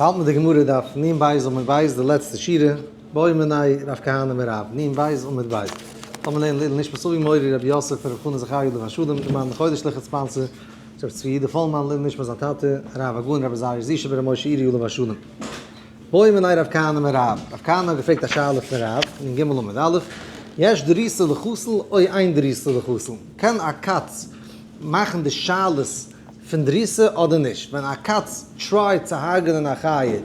האלט מיט די גמרא דף נ ב' עמוד ב' די לעצטע שורה, בעא מיניה רב כהנא מרב, נ ב' עמוד ב'. לאמיר לערנען לעילוי נשמת אבי מורי רבי יוסף רבי חנן זכריה עליו השלום, די מאן חודש לכת sponsor, רבי צבי יהודה פאלמאן לעילוי נשמת זיין טאטע, הרב הגאון רבי עזריה זישא בר' משה אירי עליו השלום. בעא מיניה רב כהנא מרב, רב כהנא האט געפרעגט א שאלה פון רב, נ ג עמוד א', יש דריסה לחתול או אין דריסה לחתול, קען א קאץ מאכן די שאלות פון דריסה אדער נישט? ווען א קאץ try ט צו הרג'נען א חיה,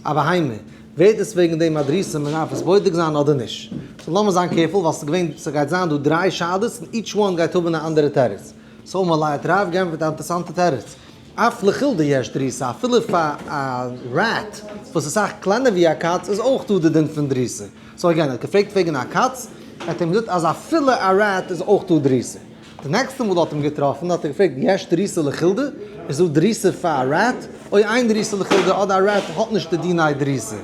א בהמה, ווערט עס וועגן דעם א דריסה מען דארף עס בודק זיין אדער נישט? so לאמיר זיין careful ווייל ס'איז געווען ס'גייט זיין דא דריי שאלות און each one גייט האבן א אנדערע תירוץ. so אמר ליה האט רב גענפערט א אינטערסאנטע תירוץ, אף לחולדא יש דריסה אפילו פאר א rat וואס איז אסאך קלענער ווי א קאץ איז אויך דא די דין פון דריסה. so again ער האט געפרעגט וועגן א קאץ, ער האט אים געזאגט אז אפילו א rat איז אויך דא דריסה. די נעקסטע מאל האט אים געטראפן האט ער געפרעגט יש דריסה לחולדא? איז דא דריסה פאר א rat? או אין דריסה לחולדא אדער א rat האט נישט די דיני דריסה?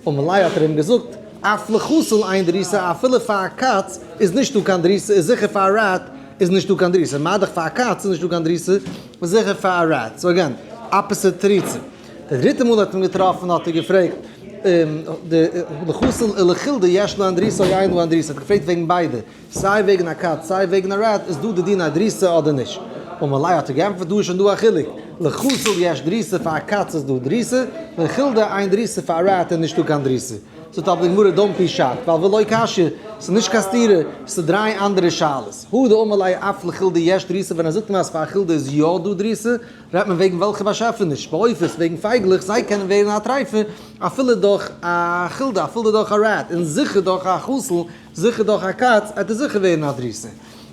אמר ליה האט ער אים געזאגט אף לחתול אין דריסה אפילו פאר א קאץ איז נישט דא קיין דריסה איז זיכער פאר א rat איז נישט דא קיין דריסה מה דאך פאר א קאץ איז נישט דא קיין דריסה איז זיכער פאר א rat so again opposite תירוצים. די דריטע מאל האט אים געטראפן האט ער געפרעגט לחתול ולחולדא יש להן דריסה או אין להן דריסה האט געפרעגט וועגן ביידע סיי וועגן א קאץ סיי וועגן א rat איז דא די דין א דריסה אדער נישט? אמר ליה האט ער געענטפערט דא איז שוין דא א חילוק, לחתול יש דריסה פאר א קאץ איז דא דריסה, לחולדא אין דריסה פאר א rat איז נישטא קיין דריסה. זאגט אבער די גמרא don't be shocked ווייל ולא קשיא, ס'איז נישט קיין סתירה, ס'איז דריי אנדערע שאלות. הא דאמר ליה אף לחולדא יש דריסה ווען ער זאגט אים אז פאר א חולדא איז יא דא דריסה, רעדט מען וועגן וועלכע באשעפעניש? בעופות, וועגן פייגלעך, זיי קענען ווערן א טרייפה אפילו דורך א חולדא, אפילו דורך א rat, און זיכער דורך א חתול, זיכער דורך א קאץ עט ער זיכער ווערן א דריסה.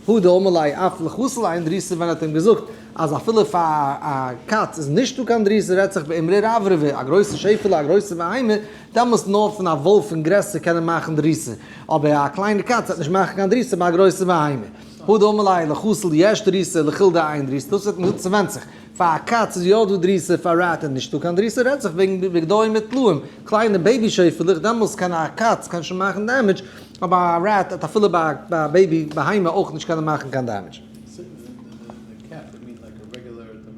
הא דאמר ליה אף לחתול אין דריסה ווען ער האט אים געזאגט אז אפילו פאר א קאץ איז נישטא קיין דריסה רעדט זיך באימרי רברבי א גרויסע שעפעלע א גרויסע בהמה דעמאלס נאר פון א וואלף און גרעסער קען ער מאכן דריסה אבער א קליינע קאץ וועט נישט מאכן קיין דריסה ביי א גרויסע בהמה. הא דאמר ליה לחתול יש דריסה לחולדא אין דריסה דאס האט מען געזאגט ס'ווענדט זיך פאר א קאץ איז יא דא דריסה פאר rat איז נישטא קיין דריסה רעדט זיך וועגן בגדיים מיט טלאים קליינע baby שעפעלעך דעמאלס קען א קאץ קען שוין מאכן damage אבער א rat האט אפילו ביי א baby בהמה אויך נישט קענען מאכן קיין damage.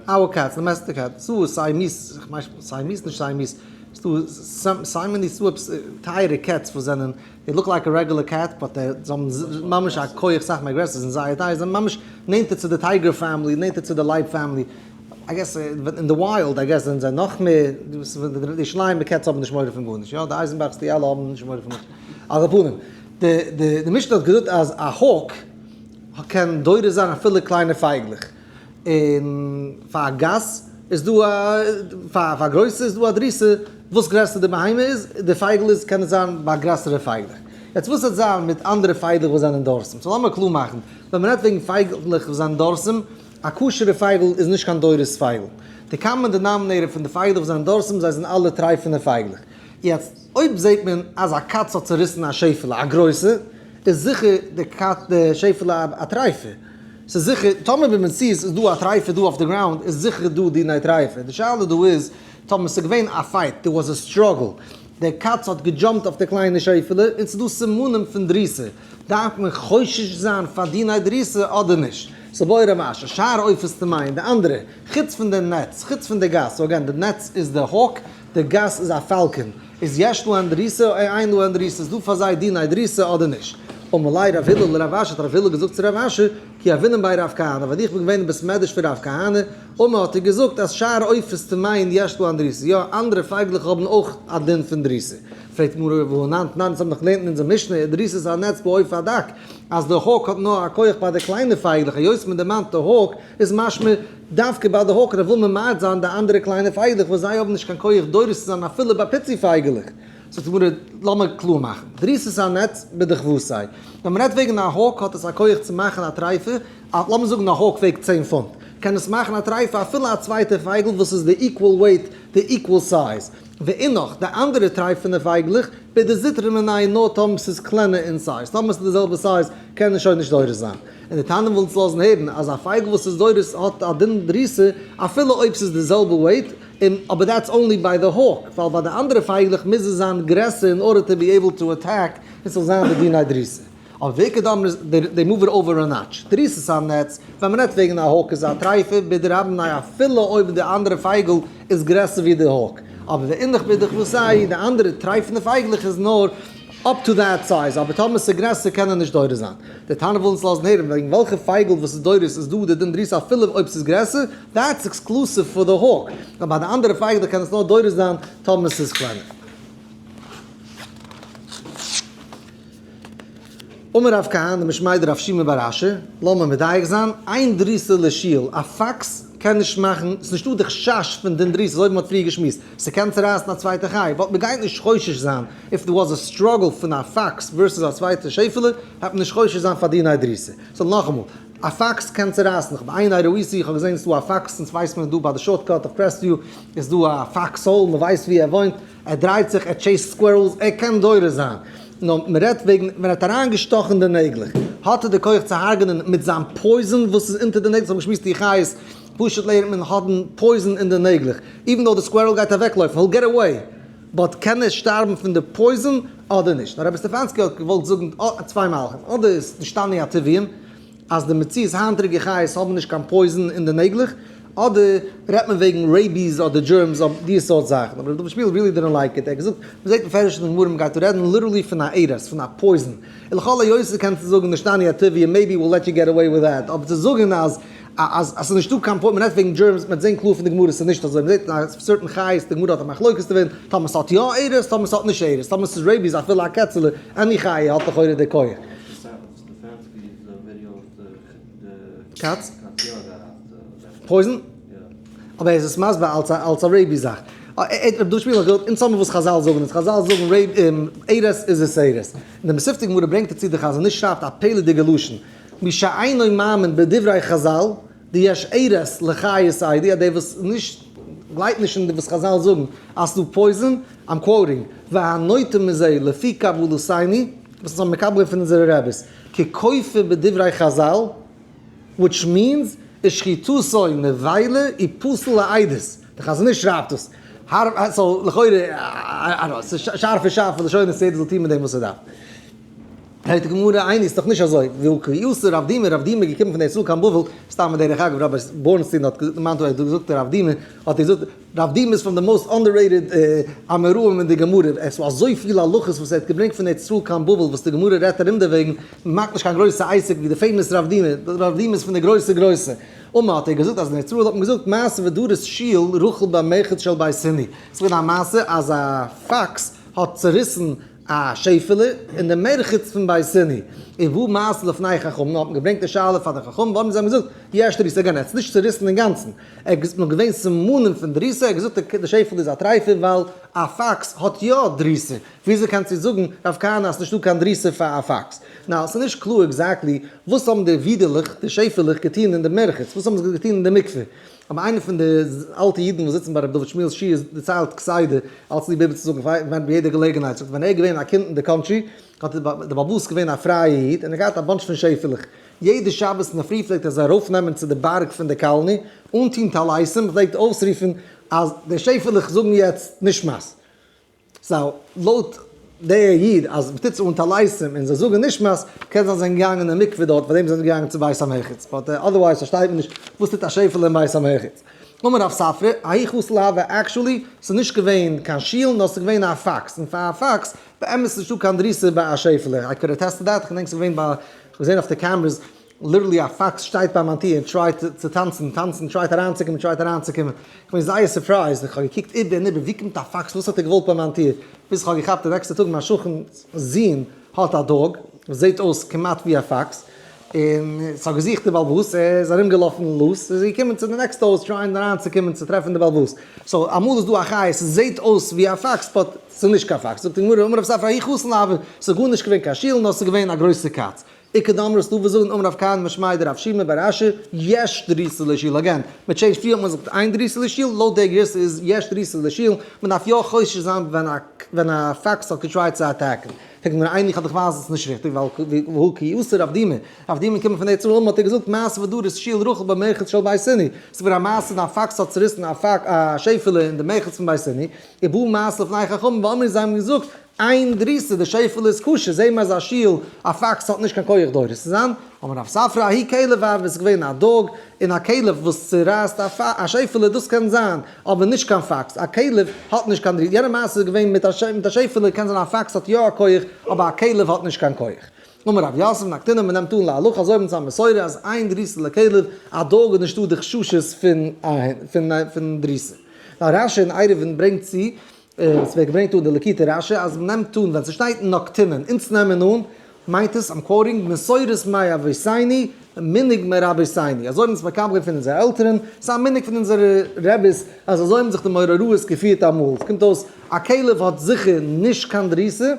Our cats, domestic cat, ס'דא Siamese, כ'מיין Siamese נישט Siamese, ס'דא סיימאני ס'דא עפעס טייערע cats וואס זענען they look like a regular cat but זיי האבן ממש א כח סאך מער גרעסער זענען זייער טייער זענען ממש נענטער צו די tiger family נענטער צו די לייב family I guess אין די wild I guess זענען זיי נאך מער די שליימע cats האבן נישט מורא פון גארנישט יא די אייזנבאך'ס די אלע האבן נישט מורא פון גארנישט על כל פנים די די משנה האט געזאגט אז א hawk קען דורס זיין אפילו קליינע פייגלעך און פאר א גאס איז דא א, פאר א גרויסע איז דא א דריסה, וואס גרעסער די בהמה איז, די פייגל איז, קען עס זיין ביי גרעסערע פייגלעך. יעצט וואס וועט זיין מיט אנדערע פייגלעך וואס זענען דורסים? so לאמיר קלאר מאכן, ווען מ'רעדט וועגן פייגלעך וואס זענען דורסים, א כשר'ע פייגל איז נישט קיין דורס פייגל. די common denominator פון די פייגלעך וואס זענען דורסים, זיי זענען אלע טרייפענע פייגלעך. יעצט, אויב זעט מען אז א קאץ האט צוריסן א שעפעלע, א גרויסע, איז זיכער די קאץ, די שעפעלע א טרייפע. ס'איז זיכער, טאמער במציאות איז דא א טרייפע דא אויף די ground, איז זיכער דא דיני טרייפע. די שאלה דא איז, טאמער ס'איז געווען א fight, there was a struggle, דער קאץ האט געדזשאמפט אויף די קליינע שעפעלע, און ס'איז דא סימנים פון דריסה, דארף מען חושש זיין פאר דיני דריסה אדער נישט? ס'איז בעי רב אשי, שאר עופות טמאין, די אנדערע, חוץ פון די נץ, חוץ פון די גאס, so again, די נץ איז די hawk, די גאס איז א falcon, איז יש להן דריסה או אין להן דריסה, איז דא פאר זיי דיני דריסה אדער נישט? אמר ליה רב הלל לרב אשי, האט רב הלל געזאגט צו רב אשי, כי הוינן בי רב כהנא, ווען איך בין געווען אין בית מדרש פון רב כהנא, אמר האט ער געזאגט אז שאר עופות טמאין יש להן דריסה, יא, אנדערע פייגלעך האבן אויך א דין פון דריסה. פרעגט גמרא, והא אנן תנן, אונז האבן דאך געלערנט אין אונזער משנה, דריסת הנץ בעוף הדק, אז די hawk האט נאר א כח ביי די קליינע פייגלעך, היות מען דערמאנט די hawk, איז משמע, דווקא ביי די hawk וויל ממעט זיין די אנדערע קליינע פייגלעך וואס זיי האבן נישט קיין כח דורס צו זיין אפילו ביי פיצי פייגעלעך. זאגט די גמרא, לאמיר קלאר מאכן, דריסת הנץ בדכוותיה. ווען מען רעדט וועגן א hawk האט עס א כח צו מאכן א טרייפה, לאמיר זאגן א hawk וועגט 10 פונט, קען עס מאכן א טרייפה אפילו א צווייטע פייגל וואס איז די equal weight, די equal size. ואינך, די אנדערע טרייפענע פייגלעך, בדזוטרא מינייהו נאר טאמער ס'איז קלענער אין size, טאמער ס'איז די זעלבע size קען עס שוין נישט דורס זיין. און די תנא וויל אונז לאזן הערן אז א פייגל וואס איז דורס האט א דין דריסה אפילו אויב ס'איז די זעלבע weight, און אבער that's only by the hawk, ווייל ביי די אנדערע פייגלעך מוז עס זיין גרעסער in order to be able to attack און ס'זאל זיין די דיני דריסה. אבער ואיכא דאמרי they move it over a notch. דריסת הנץ, ווען מ'רעדט וועגן א hawk איז א טרייפה בדרבה מיניה אפילו אויב די אנדערע פייגל איז גרעסער ווי די hawk. אבער ואינך בדכוותייהו, די אנדערע טרייפענע פייגלעך איז נאר up to that size, אבער טאמער ס'איז גרעסער קען ער נישט דורס זיין. די תנא וויל אונז לאזן הערן וועגן וועלכע פייגל וואס איז דורס איז דא די דין דריסה אפילו אויב ס'איז גרעסער, that's exclusive פאר די hawk, אבער ביי די אנדערע פייגלעך קען עס נאר דורס זיין טאמער ס'איז קלענער. אמר רב כהנא משמיה דרב שימי בר אשי, לאמיר מדייק זיין, אין דריסה לשועל, א fox קען נישט מאכן, ס'איז נישטא די חשש פון דין דריסה אזוי ווי מ'האט פריער געשמועסט, ס'קען צורייסן א צווייטע חי, but מ'גייט נישט חושש זיין, if there was a struggle פון א fox versus א צווייטע שעפעלע, וועט מען נישט חושש זיין פאר דיני דריסה. so נאכאמאל, א fox קען צורייסן, איך האב עיני ראיתי, איך האב געזען ס'איז דא א fox, אונז ווייסט מען דא ביי די shortcut אויף Crestview איז דא א fox hole, מ'ווייסט ווי ער וואוינט, ער דרייט זיך, ער chase ט squirrels, ער קען דורס זיין. נאר מען רעדט וועגן ווען ער האט אריינגעשטאכן די נעגלעך, האט ער די כח צו הרג'נען מיט זיין poison וואס איז אונטער די נעגל, ס'האבן געשמועסט די חיות, פשוט לערנט מען האבן poison אין די נעגלעך, even though די squirrel גייט אוועקלויפן, he'll get away, but קען ער שטארבן פון די poison אדער נישט? נאר רבי סטעפאנסקי האט געוואלט זאגן צוויי מהלכים, אדער איז נשתנו הטבעיים, אז די מציאות היינטיגע חיות האבן נישט קיין poison אין די נעגלעך, אדער רעדט מען וועגן rabies אדער germs אדער די סארט זאכן, אבער ר' דוד שמואל really didn't like it, ער האט געזאגט, מ'זעט מפורש אין די גמרא מ'גייט דא רעדן literally פון א ארס, פון א poison, און לכל היותר קענסטו זאגן נשתנו הטבעיים maybe we'll let you get away with that, אבער צו זאגן אז אז ס'איז נישטא קיין poison, מ'רעדט וועגן germs, מ'וועט זען קלאר פון די גמרא ס'איז נישט אזוי, מ'זעט אין א certain חיות די גמרא האט א מחלוקת דערין, טאמער ס'האט יא ארס, טאמער ס'האט נישט ארס, טאמער ס'איז rabies אפילו א קעצעלע, any חיה האט לכאורה די כח. קאץ? poison? אבער ער איז עס מסביר אלס א אלס א rabies זאך. רבי דוד שמואל האט געזאגט, אונז האבן וואס חזל זאגן אונז, חזל זאגן ארס איז עס ארס. אין די מתיבתא גמרא ברענגט ער צו די חזון איש שרייבט א פלא'דיגע לשון, מי שאינו מאמין בדברי חזל, דיש ארס לחיות אלו, אז דער וואס נישט גלייבט נישט אין וואס חזל זאגן אז ס'דא poison, I'm quoting, והנוטה מזה לפי קבלתינו, וואס אונז האבן מקבל געווען פון אונזערע רעביס, ככופר בדברי חזל, which means ושחיטתו נבילה ופסול לעדות, די חזון איש שרייבט עס, so לכאורה, I don't know, ס'איז שארפע שארפע לשונות יעדער זאל טון מיט דעם וואס ער דארף. פרעגט די גמרא, איני איז דאך נישט אזוי, והא כי אתא רב דימי, רב דימי איז געקומען פון ארץ ישראל קיין בבל, סתם בדרך אגב רבי בורנסטין האט דערמאנט האט געזאגט רב דימי, האט ער געזאגט, רב דימי איז פון די most underrated אמוראים אין די גמרא, עס איז אזויפיל הלכות וואס ער האט געברענגט פון ארץ ישראל קיין בבל וואס די גמרא רעדט ארום דערוועגן, מען מאכט נישט קיין גרויסע עסק ווי די famous רב דימי, רב דימי איז פון די גרויסע גרויסע. אמר האט ער געזאגט אז אין ארץ ישראל האט מען געזאגט מעשה ודרס שועל רחל במרחץ של בית סיני, עס איז געווען א מעשה אז א fox האט צוריסן א שעפעלע אין די מרחץ פון בית סיני, און ובאו מעשה לפני חכמים, האט מען געברענגט די שאלה פאר די חכמים, ווארום זיי האבן געזאגט, יש דריסה, again, ער האט עס נישט צוריסן אינגאנצן, ער איז נאר געווען סימנים פון דריסה, ער האט געזאגט די שעפעלע איז א טרייפע ווייל א fox האט יא דריסה, וויאזוי קענסטו זאגן רב כהנא אז ס'נישטא קיין דריסה פאר א fox? now ס'איז נישט קלאר exactly וואס האבן די ווידעלעך, די שעפעלעך, געטון אין די מרחץ, וואס האבן זיי געטון אין די מקווה, אבער איינער פון די אלטע אידן וואס זיצן ביי רבי דוד שמואל'ס שיעור דערציילט כסדר, אלץ ליב איבערצוזאגן ווען ביי יעדע געלעגנהייט, זאגט ווען ער איז געווען א קינד אין די country, האט די באלעבאס געווען א פרייע איד און ער געהאט א bunch פון שעפעלעך, יעדע שבת אינדערפרי פלעגט ער זיי ארויפנעמען צו די בארג פון די colony, אנטון טליתים, פלעגט אויסרופן אז די שעפעלעך זאגן יעצט נשמת. so לויט דער איד אז מ'טוט זיך אן טליתים און זיי זאגן נשמת, קען זיין זיי זענען געגאנגען אין מקווה דארט פארדעם זענען זיי געגאנגען צו בית המרחץ, but otherwise פארשטייט מען נישט וואס טוט א שעפעלע אין בית המרחץ. אמר רב ספרא, ההוא חתול הוה, actually ס'איז נישט געווען קיין שועל נאר ס'איז געווען א fox, און פאר א fox באמת איז נישטא קיין דריסה ביי א שעפעלע, I could attest to that, כ'געדענק ס'איז געווען ביי, כ'האב געזען אויף די cameras literally א fox שטייט ביי מיין טיר און try ט צו טאנצן, טאנצן, try ט אריינצוקומען, try ט אריינצוקומען. איך בין זייער surprised, איך האב געקוקט איבער און איבער, ווי קומט א fox, וואס האט ער געוואלט ביי מיין טיר? ביז איך האב געכאפט די נעקסטע טאג מיין שכן'ס זון האט א dog וואס זעט אויס כמעט ווי א fox, און ס'האט געזוכט די בעל הבית, ער איז ארומגעלאפן loose, איז ער געקומען צו די נעקסטע הויז try ען אריינצוקומען צו טרעפן די בעל הבית. so אמאל איז דא א חיה, ס'זעט אויס ווי א fox, but ס'איז נישט קיין fox. זאגט די גמרא, אמר רב ספרא ההוא חתול הוה, ס'איז גארנישט געווען קיין שועל, נאר ס'איז געווען א גרויסע קאץ. איכא דאמרי ס'דא וואס זאגן אמר רב כהנא משמיה דרב שימי בר אשי יש דריסה לשועל again מיט change פריער האט מען געזאגט אין דריסה לשועל לויט די גירסא איז יש דריסה לשועל מען דארף יא חושש זיין ווען א ווען א fox האט גע try ט צו attack ן פרעגט מען איני איך האב דיך ווייזן ס'איז נישט ריכטיג ווייל והא כי אתא רב דימי רב דימי קומען פון ארץ ישראל האט ער געזאגט מעשה ודרס שועל רחל במרחץ של בית סיני ס'איז געווען א מעשה ווען א fox האט צוריסן א פאק א שעפעלע אין די מרחץ פון בית סיני ובאו מעשה לפני חכמים ואמרו זיי האבן געזאגט. אין דריסה, די שעפעלע איז כשר, זעהן מיר אז א שיל, א fox האט נישט קיין כח דורס צו זיין, אמר רב ספרא ההוא כלב הוה איז געווען א dog, און א כלב וואס צורייסט א שעפעלע דאס קען זיין, אבער נישט קיין fox, א כלב האט נישט קיין דריסה, יענע מעשה איז געווען מיט א שעפעלע, קען זיין א fox האט יא א כח, אבער א כלב האט נישט קיין כח. אמר רב יוסף נקטינן מען נעמט אן להלכה אזוי האבן זיי א מסורה אז אין דריסה לכלב, א dog איז נישטא די חששות פון דריסה. רשי אין עירובין ברענגט צו עס ווערט געברענגט אן די ליקוטי רשי אז מ'נעמט אן ווען ס'שטייט נקטינן, אונז נעמען אן, מיינט עס, I'm quoting, מסורת מאבותינו, מנהג מרבותינו, אזוי האבן אונז מקבל געווען פון אונזערע עלטערן, ס'איז א מנהג פון אונזערע רביס אז אזוי האבן זיך די מורה הוראות געפירט אמאל, ס'קומט אויס א כלב האט זיכער נישט קיין דריסה,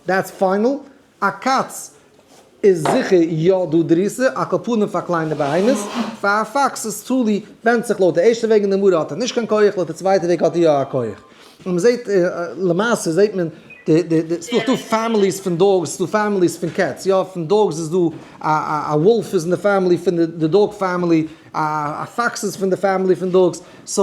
that's final, א קאץ איז זיכער יא דא דריסה, על כל פנים פאר קליינע בהמות, פאר א fox איז תלוי, ווענדט זיך לויט די ערשטע וועג אין די גמרא האט ער נישט קיין כח, לויט די צווייטע וועג האט ער יא א כח. און מ'זעט למעשה זעט מען די די די ס'דא דא families פון dogs ס'דא families פון cats יא פון dogs איז דא א א א wolf איז אין די family פון די dog family א א fox איז פון די family פון dogs so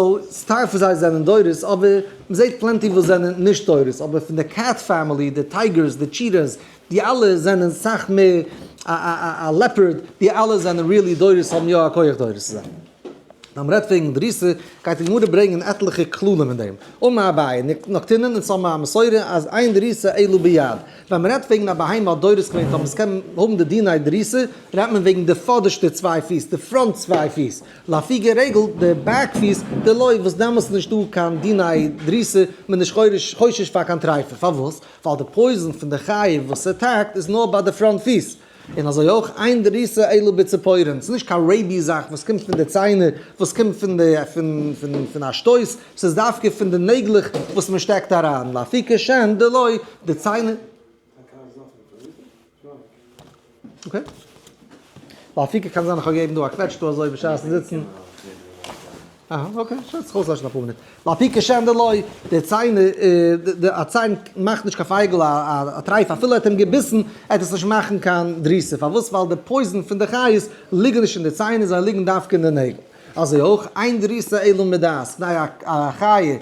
טייל פון זיי זענען דורס אבער מ'זעט plenty וואס זענען נישט דורס אבער פון די cat family די tigers די cheetahs די אלע זענען סאך מער א א א leopard די אלע זענען really דורס האבן יא א כח דורס צו זיין. ווען מ'רעדט וועגן דריסה גייט די גמרא ברענגען עטליכע כללים אין דעם. אמר אביי, נקטינן אונז האבן א מסורה אז אין דריסה אלא ביד. ווען מ'רעדט וועגן א בהמה האט דורס געווען טאמער ס'קען האבן די דיני דריסה רעדט מען וועגן די פאדערשטע צוויי פיס די front צוויי פיס. לאפוקי רגל, די back פיס, דלא וואס דעמאלס איז נישטא קיין דיני דריסה, מען איז נישט חושש פאר קיין טריפה, פארוואס? ווייל די poison פון די חיה וואס attack ט איז נאר ביי די front פיס, און אזוי אויך אין דריסה אלא בציפורן, ס'איז נישט קיין rabies זאך וואס קומט פון די ציינער, וואס קומט פון די פון א שטויס, ס'איז דווקא פון די נעגלעך וואס מען שטעקט אריין, לאפוקי שן דלא, די ציינער. okay. לאפוקי קען זיין איך האב געגעבן דא א קוועטש דא אזוי בשעת'ן זיצן. אהא okay, שוין זיך אויסלעשן אפאר מינוט. לאפוקי שן דלא, די ציין, א ציין מאכט נישט קיין פייגל א טרייף אפילו ער האט אים געביסן עט עס נישט מאכן קיין דריסה פארוואס ווייל די poison פון די חיות ליגן נישט אין די ציינער זיי ליגן דווקא אין די נעגל. אזוי אויך אין דריסה אלא מדעת, כדי א חיה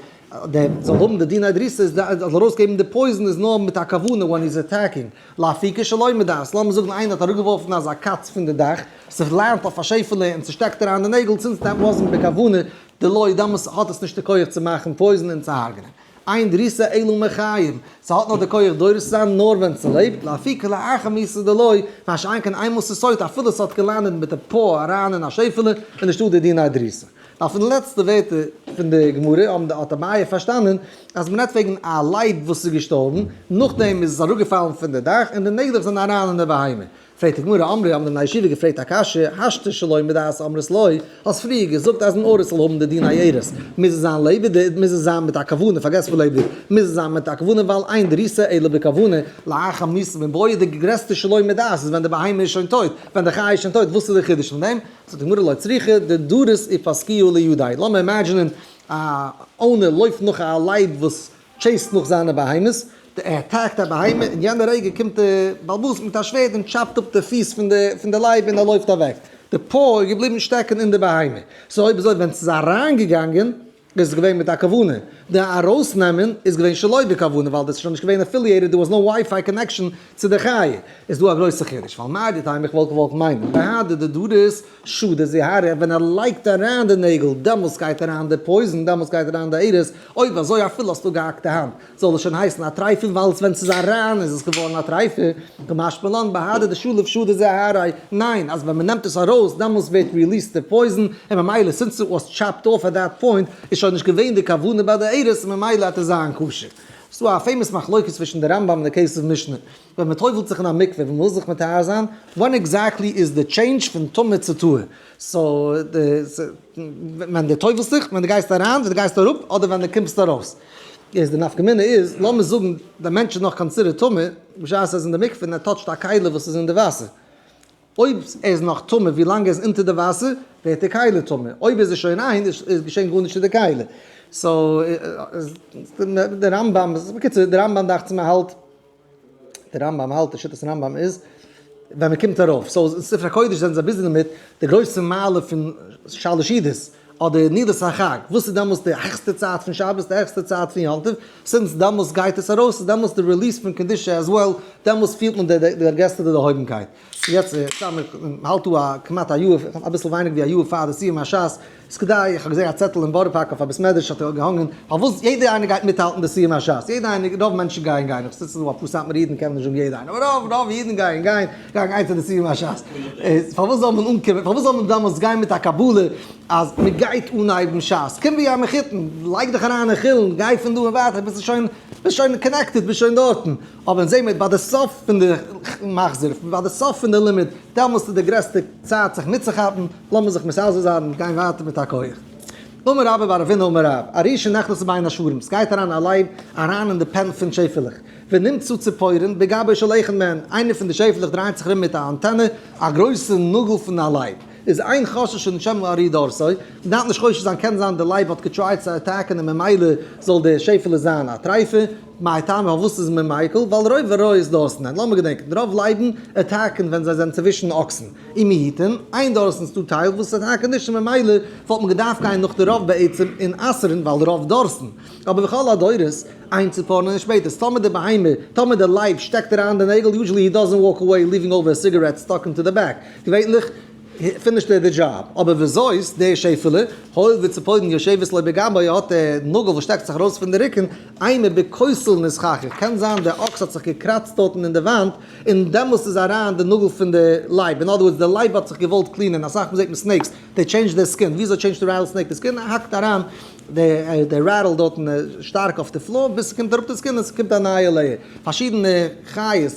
דער זאל האבן די דיני דריסה איז זאל ארויסגעבן די poison איז נאר מיט א כוונה when he's attacking, לאפוקי שלא מדעת, לאמיר זאגן איינער האט אראפגעווארפן אזא קאץ פון די דאך, ס'לאנדט אויף א שעפעלע און ס'שטעקט אריין די נעגל, since that wasn't בכוונה, דלא דאמאלס האט עס נישט די כח צו מאכן poison און צו הרג'נען. אין דריסה אלא מחיים, ס'האט נאר די כח דורס צו זיין נאר ווען ס'לעבט, לאפוקי לאחר מיתה דלא, מה שאין כן איינמאל ס'איז טויט אפילו ס'האט געלאנדעט מיט די paw אריין אין א שעפעלע איז נישטא די דיני דריסה. ווייל פון די לעצטע ווערטער פון די גמרא האבן די האט אביי פארשטאנען אז מ'רעדט וועגן א לייב וואס איז געשטארבן, נאכדעם איז עס אראפגעפאלן פון די דאך און די נעגלעך זענען אריין אין די בהמה. פרעגט די גמרא, אמרי האבן די בני ישיבה געפרעגט א קשיא, השתא שלא מדעת אמרת לא, האסט פריער געזאגט אז אין ארץ זאל האבן די דיני ארץ, מוז עס זיין לעבעדיג, מוז עס זיין מיט א כוונה, פארגעס פון לעבעדיג, מוז עס זיין מיט א כוונה ווייל אין דריסה אלא בכוונה, לאחר מיתה מיבעיא די גרעסטע שלא מדעת איז ווען די בהמה איז שוין טויט, ווען די חיה איז שוין טויט, וואס איז די חידוש פון דעם? זאגט די גמרא לא צריכא דדריס ופסקוה לידיה, לאמיר imagine ען א owner לויפט נאך א לייב וואס chase ט נאך זיינע בהמות, ער attack ט א בהמה, אין יענע רגע קומט די בעל הבית מיט א שווערד און chop ט אפ די פיס פון די לייב און ער לויפט אוועק, די paw איז געבליבן שטעקן אין די בהמה, so אויב אזוי ווען ס'איז אריינגעגאנגען איז עס געווען מיט א כוונה, די ארויסנעמען איז געווען שלא בכוונה ווייל דאס איז שוין נישט געווען affiliated, there was no WiFi connection צו די חיה, איז דא א גרויסע חידוש, ווייל מהו דתימא איך וואלט געוואלט מיינען בהדי דדריס שדי זוהריה ווען ער לייגט אריין די נעגל דעמאלס גייט אריין די poison דעמאלס גייט אריין די ארס, אויב אזוי אפילו האסטו געהאקט די האנט זאל עס שוין הייסן א טרייפה ווייל ווען ס'איז אריין איז עס געווארן א טרייפה, קמשמע לן בהדי דשליף שדי זוהריה, ניין אז ווען מ'נעמט עס ארויס דעמאלס ווערט released די poison און ממילא since it was chopped off at that point איז שוין נישט געווען די כוונה ביי די ארס ממילא האט עס זיין כשר. ס'דא א famous מחלוקת צווישן די רמב"ם און די כסף משנה. ווען מען טובל'ט זיך אין א מקווה ווען מען וויל זיך מטהר זיין, when exactly איז די change פון טמא צו טהור? so ווען דו טובל'סט זיך, ווען דו גייסט אריין, ווען דו גייסט אראפ, אדער ווען דו קומסט ארויס? איז די נפקא מינה איז, לאמיר זאגן דער מענטש איז נאך considered טמא, בשעת ער איז אין די מקווה און ער touch ט א כלי וואס איז אין די וואסער. אויב ער איז נאך טמא ווי לאנג ער איז אונטער די וואסער, ווערט די כלי טמא. אויב איז ער שוין ריין, איז געשען גארנישט צו די כלי. so די רמב"ם, בקיצור די רמב"ם דאכט זיך מיר האלט, די רמב"ם האלט, די שיטת רמב"ם איז, ווען מען קומט ארויף, so אין ספרי קודש זענען זיי busy דערמיט, די גרויסע מעלה פון שלש סעודות. אדער נעילת החג, וואס איז דעמאלס די העכסטע צייט פון שבת, די העכסטע צייט פון יום טוב, since דעמאלס גייט עס ארויס איז דעמאלס די release פון קדושה as well, דעמאלס פילט מען די די גרעסטע דערהויבנקייט. יעצט סתם מ'האלט דא א כמעט א יאר, אביסל ווייניגער ווי א יאר פאר די סיום הש"ס, איז כדאי, איך האב געזען א צעטל אין בארא פארק אויף א בית מדרש האט ער געהאנגען, פארוואס יעדער איינער גייט מיטהאלטן די סיום הש"ס, יעדער איינער, רוב מענטשן גייען גיין, איך זיץ דא אפאר סאטמארע אידן קען מען נישט זאגן יעדער איינער, אבער רוב רוב אידן גייען גיין, גייען גיין צו די סיום הש"ס, איז פארוואס זאל מען אנקומען, פארוואס זאל מען דעמאלטס גיין מיט א קבלה אז מען גייט אנהייבן ש"ס, קום ווי א מחותן, לייג דיך אריין אין חולין, גיי פון דא און ווייטער, ביסט שוין, ביסט שוין connected, ביסט שוין דארטן. אבער זעהן מיר ביי די סוף פון די מחזור, ביי די סוף פון די לימוד, דעמאלסט איז די גרעסטע צייט זיך מיטצוכאפן, לאמיר זיך מתחזק זיין און גיין ווייטער מיט א כח. אמר רבה בר אבינא אמר רב, ארי שנכנס בין השערים, סגייט אריין א לייב אריין אין די pen פון שעפעלעך, ונמצאו ציפורין בגבו של אחד מהן, איינער פון די שעפעלעך דרייט זיך ארום מיט א אנטענע, א גרויסע נאגל פון א לייב, איז אין חוששין שמא ארי דרסו, מ'דארף נישט חושש זיין קען זיין די לייב האט געטרייט צו אטאקען און ממילא זאל די שעפעלע זיין א טרייפע, מאי טעמא פארוואס איז מען מיקל? ווייל רוב אריות דורסן הן, לאמיר געדענקען, רוב לייבן אטאקן ווען זיי זענען צווישן אקסן, ומיעוטין אין דורסין ס'דא טייל וואס אטאקן נישט און ממילא וואלט מען געדארפט גיין נאך די רוב בעצם און אסר'ן ווייל רוב דורסן, אבער וכל הדורס אין ציפורנין נשמטות, טאמער די בהמה, טאמער די לייב שטעקט אריין די נעגל usually he doesn't walk away leaving over a cigarette stuck into the back, געווענליך. finished ער די דזשאב. אבער וזאת, די שעפעלע, הואיל וציפורן יושבת לו בגבו, האט די נאגל וואס שטעקט זיך ארויס פון די רוקן, אימא בכותל נתחכך, קען זיין די אקס האט זיך געקראצט דארטן אין די וואנט, און דעמאלסט איז אריין די נאגל פון די לייב, אין other words די לייב האט זיך געוואלט קלינען, אסאך מאל זעט מען snakes, they change their skin, וויאזוי טשעינדזשט די rattlesnake די skin? ער האקט אריין די rattle דארטן שטארק אויף די floor ביז ס'קומט אראפ די skin און ס'קומט א נייע layer, פארשידענע חיות.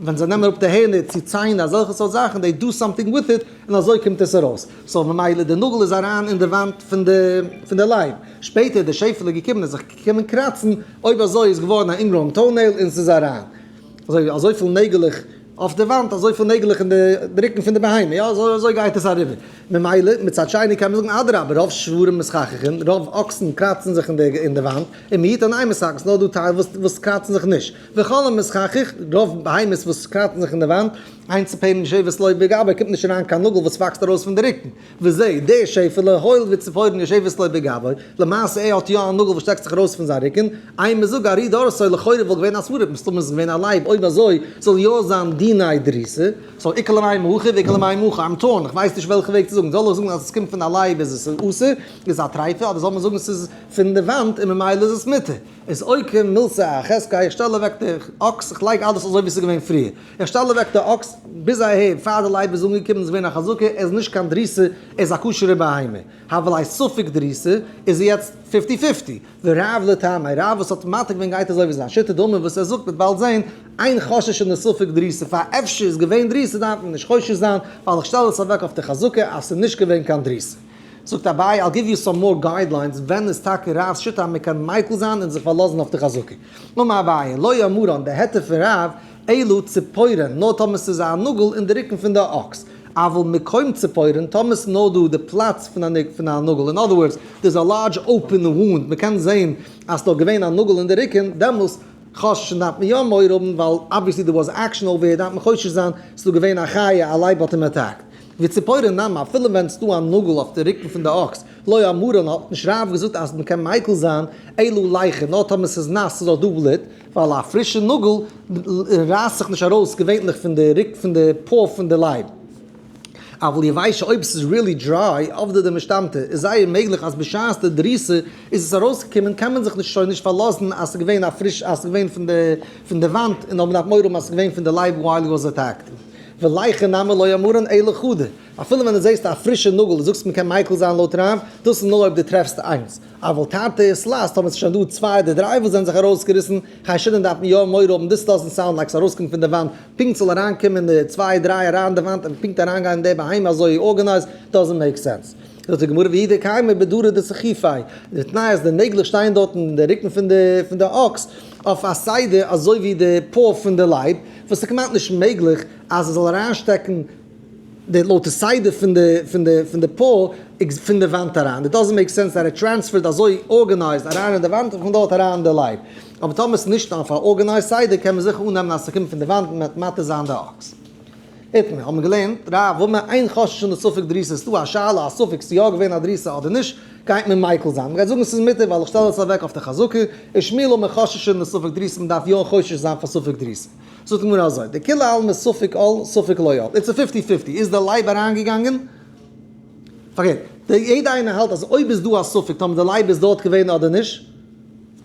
ווען זיי נעמען אראפ די הערנער צו ציין אזעלכע סארט זאכן, they do something with it, און אזוי קומט עס ארויס. so ממילא די נאגל איז אריין אין די וואנט פון די פון די לייב. שפעטער איז די שעפעלע געקומען און זיך געקומען קראצן, אויב אזוי איז געווארן א ingrown toenail און ס'איז אריין. אזוי אזויפיל נעגעלעך אויף די וואנט, אזויפיל נעגעלעך אין די רוקן פון די בהמה, יא אזוי אזוי גייט עס אריבער. ממילא מצד שני קען מען זאגן אדרבה רוב שוורים מתחככין, רוב אקסן קראצן זיך אין די אין די וואנט, ומיעוטן אין מתחככין, ס'נאר דא טייל וואס וואס קראצן זיך נישט. וכל המתחכך, רוב בהמות וואס קראצן זיך אין די וואנט, אין ציפורן יושבת לו בגבו, קומט נישט אריין קיין נאגל וואס וואקסט ארויס פון די רוקן. וזה, דער שעפעלע, הואיל וציפורן יושבת לו בגבו, למעשה ער האט יא א נאגל וואס שטעקט זיך ארויס פון זיין רוקן, אימא זאג ארי דרסו, לכאורה וואלט געווען א סברא, מסתמא איז עס געווען א לייב, אויב אזוי זאל יא זיין דיני דריסה. so איכא למימר הכי ואיכא למימר הכי, I'm torn, איך ווייס נישט וועלכע וועג צו זאגן, זאל איך זאגן אז עס קומט פון א לייב איז עס אסור, איז א טרייפה, אדער זאל מען זאגן עס איז פון די וואנט און ממילא איז עס מותר. איז אוקים מילתא אחזקיה, איך שטעל אוועק די אקס, איך לייג אלעס אזוי ווי עס איז געווען פריער, איך שטעל אוועק די אקס ביז אהער, פאר די לייב איז אנגעקומען איז געווען א חזקה, ער איז נישט קיין דריסה, ער איז א כשר'ע בהמה, הוה ליה ספק דריסה, איז ער יעצט fifty fifty, ורב לטעמיה, רב וואס האט מתיר געווען גייט אזוי ווי זיין שיטה דאמר וואס ער זאגט מ'וועט באלד זען, אין חוששין לספק דריסה, פאר אפשר איז געווען דריסה דארף מען נישט חושש זיין, ווייל איך שטעל עס אוועק אויף די חזקה אז ס'איז נישט געווען קיין דריסה. זאגט אביי, I'll give you some more guidelines ווען איז טאקע רב'ס שיטה אז מען קען מיקל זיין און זיך פארלאזן אויף די חזקה. אמר אביי, לא אמרן, די היתר פון רב, אלא ציפורן, נאר טאמער ס'איז א נאגל אין די רוקן פון די אקס. אבל מקום ציפורן, טאמער ס'איז נאר דא די פלאץ פון א נאגל, in other words, there's a large open wound, מען קען זען אז ס'איז דא געווען א נאגל אין די רוקן, דעמאלס חוששין דארף מען יא מורא האבן, ווייל obviously there was action over here, דארף מען חושש זיין ס'איז דא געווען א חיה, א לייב האט אים אטאקט. וציפורן נמי, אפילו ווען ס'דא א נאגל אויף די רוקן פון די אקס, לא אמרן האט נישט רב געזאגט אז מ'קען מיקל זיין, אלא ליחי, נאר טאמער ס'איז נאס ס'איז דאך דא בלוט, ווייל א פרישע נאגל רייסט זיך נישט ארויס געווענליך פון די רוק פון די paw פון די לייב. אבל יבשה אויב ס'איז really dry, עבדא דמשתמטא, איז זייער מעגליך אז בשעת די דריסה איז עס ארויסגעקומען, קען מען זיך נישט שוין נישט פארלאזן אז ס'איז געווען א פריש אז ס'איז געווען פון די פון די וואנט און אויב מ'דארף מורא האבן אז ס'איז געווען פון די לייב while he was attacked. וליחי נמי לא אמרן אלא חדא, אפילו ווען דו זעסט א פרישע נאגל און זאגסט מ'קען מיקל זיין לויט רב, דאס איז נאר אויב דו טרעפסט איינס, אבל תרתי ותלת, טאמער ס'איז שוין דא צוויי אדער דריי וואס זענען זיך ארויסגעריסן, חיישינן דארף מען יא מורא האבן, this doesn't sound like ס'ארויסקומט פון די וואנט, פונקט זאל אריינקומען די צוויי דריי אריין די וואנט און פונקט אריינגיין אין די בהמה אזוי organized, doesn't make sense. זאגט די גמרא והוא דקיימי בדרא דסחיפיה, די תנאי אז די נעגלעך שטייען דארטן אין די רוקן פון די אקס אויף א סדר אזוי ווי די paw פון די לייב, וואס איז כמעט נישט מעגליך אז עס זאל אריינשטעקן די לויט די סדר פון די פון די פון די paw פון די וואנט אריין, it doesn't make sense that it transferred אזוי organized אריין אין די וואנט און פון דארט אריין אין די לייב, אבער טאמער עס איז נישט אויף א organized סדר קען מען זיכער אננעמען אז ס'קומט פון די וואנט און מ'וועט מתיר זיין די אקס. איתמר, האבן מיר געלערנט, רב אמר אין חוששין לספק דריסה, ס'דא א שאלה, א ספק ס'איז יא געווען א דריסה אדער נישט, גייט מען מיקל זיין, מ'גייט זאגן ס'איז מותר ווייל איך שטעל עס אוועק אויף די חזקה, ושמואל אמר חוששין לספק דריסה, מ'דארף יא חושש זיין פאר ספק דריסה. זאגט די גמרא אזוי, דכולי עלמא ספק על ספק לא על, it's a fifty fifty, איז די לייב אריינגעגאנגען? פארקערט, יעדע איינער האלט אז אויב איז דא א ספק טאמער די לייב איז דארט געווען אדער נישט,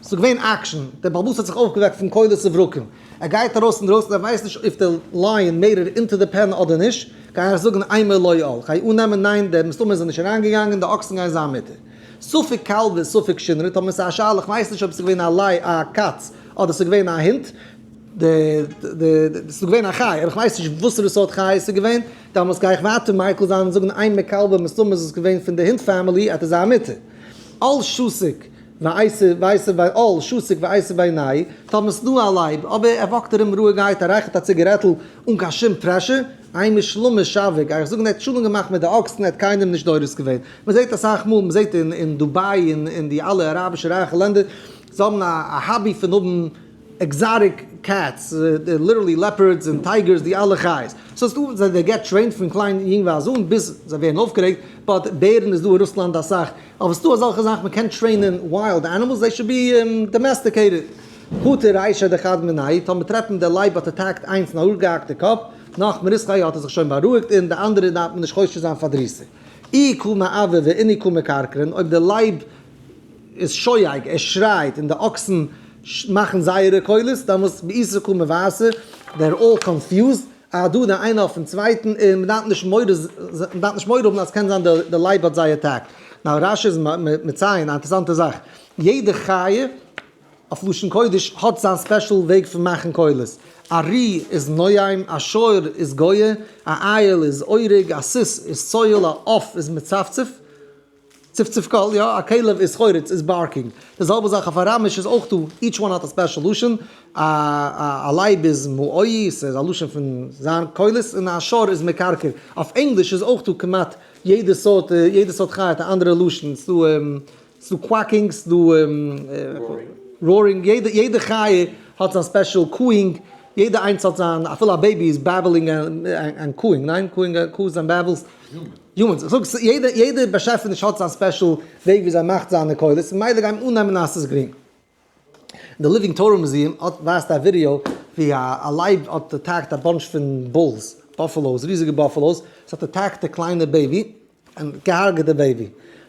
ס'איז געווען action, דער בעל הבית האט זיך אויפגעוועקט פון קולות וברקים, ער גייט ארויס אינדרויסן ער ווייסט נישט אויב די lion made it into the pen אדער נישט, גיי איך זאגן אימא לא על, כ'גיי אננעמען ניין דער מסתמא איז ער נישט אריינגעגאנגען, די אקסן גייען זיין מותר. ספק כלבא ספק שינרא, טאמער ס'איז א שאלה כ'ווייס נישט אויב ס'איז געווען א ליי א קאץ אדער ס'איז געווען א הונט, די די ס'איז געווען א חי אבער כ'ווייס נישט וואסערע סארט חי עס איז געווען, דאמאלס גיי איך ווייטער מיקל זיין און זאגן אימא כלבא מסתמא איז עס געווען פון די הונט family עט עס זיין מותר. על שתיק ועשה ועשה ביי על שתיק ועשה בעיני, טאמער ס'דא א לייב אבער ער walk ט ארום רואיגעהייט ער רייכערט א ציגערעטל אן קיין שום pressure, אימא שלמא שביק, גיי איך זאגן ער האט שלום געמאכט מיט די אקסן ער האט קיינעם נישט דורס געווען, מ'זעט אסאך מאל מ'זעט אין דובאי און אין די אלע אראבישע רייכע לענדער זיי האבן א hobby פון האבן exotic cats, literally leopards און tigers די אלע חיות, so ס'דא זיי they get trained פון קליין יונגווייז אן ביז זיי ווערן אויפגערעגט, but בערן איז דא אין רוסלאנד אסאך, אבער ס'דא אזעלכע זאכן מ'קען train ען wild animals they should be domesticated. פטר רישיה דחד מינייהו, טאמער טרעפט מען דער לייב האט attacked איינס און אראפגעהאקט די קאפ, נח מריסחיה האט ער זיך שוין בארואיגט און די אנדערע דארף מען נישט חושש זיין פאר דריסה. אי קא מעוי ואינהו קא מקרקרין, אויב דער לייב איז שואג, ער שרייט און די אקסן מאכן זייערע קולות, דאמאלס בעיסה קא מבאסה, they're all confused, אהדדי איינער אויפן צווייטן, און מ'דארף נישט מורא מ'דארף נישט מורא האבן אז קען זיין די לייב האט זיי attacked. now רש"י איז מציין א אינטערעסאנטע זאך, יעדע חיה אויף לשון קודש האט זיין special וועג פון מאכן קולות, א ארי' איז נוהם, א שור איז גועה, א אייל איז אורג, א סוס איז צוהל, א עוף איז מצפצף, צפצוף קול, יא, א כלב איז חורץ, איז barking. די זעלבע זאך אויף אראמיש איז אויך דא, each one האט א special לשון, א א לייב איז מאוי, ס'איז א לשון פון זיין קולות, און א שור איז מקרקר. אויף ענגליש איז אויך דא כמעט יעדע סארט, יעדע סארט חיה האט א אנדערע לשון, ס'דא ס'דא quacking, ס'דא roaring, יעדע יעדע חיה האט זיין special cooing, יעדע איינס האט זיין, אפילו א baby איז babbling and cooing, ניין? cooing, coos and babbles. Humans, איך זאג יעדע יעדע באשעפעניש האט זיין special וועג ווי זיי מאכט זיינע קולות, ממילא גייען מיר אננעמען אז ס'איז גרינג. די Living Torah Museum האט ווייזט א ווידעא ווי א א לייב האט attacked א bunch פון bulls, buffaloes, ריזיגע buffaloes, ס'האט attacked די קליינע baby, און געהארגעט די baby.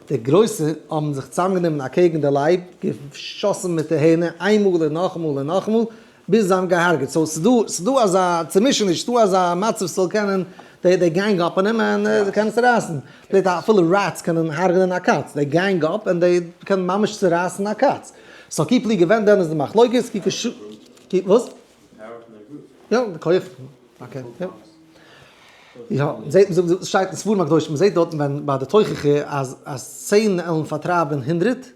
די גרויסע האבן זיך צוזאמגענומען אקעגן די לייב, געשאסן מיט די הערנער איינמאל און נאכאמאל און נאכאמאל, ביז זיי האבן געהארגעט. so ס'דא ס'דא אזא צומישעניש, ס'דא אזא מצב ס'זאל קענען they they gang up אן אים און זיי קענען צורייסן. פלעגט אפילו rats קענען הרג'נען א קאץ, they gang up און they קענען ממש צורייסן א קאץ. so כי פליגי ווען דען איז די מחלוקת? כי כש כי וואס? יא, די כח. okay, יא. יא, מ'זעט מ'זאגט ס'שטייט אין ספרים הקדושים מ'זעט דארטן ווען ביי די תוכחה אז אז 10 עלן פארטרייבן הונדרעט,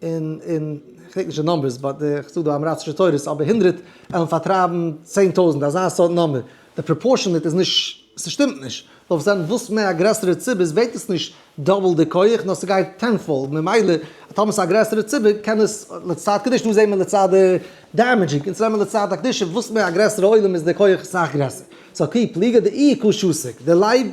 און און כ'דענק נישט די numbers but די כ'זאג דא עם-הארצישע תורות אבער הונדרעט עלן פארטרייבן 10,000 אזא סארט number, די proportionate איז נישט ס'שטימט נישט, דארף זיין וואס מער א גרעסערע ציבור איז ווערט עס נישט double די כח נאר ס'גייט tenfold ממילא טאמער ס'איז א גרעסערע ציבור קען עס לצד קדושה דא זעהן מיר לצד די damaging אונז נעמען לצד הקדושה וואס מער א גרעסערע עולם איז די כח אסאך גרעסער so כי פליגי דאיהו קא שתיק די לייב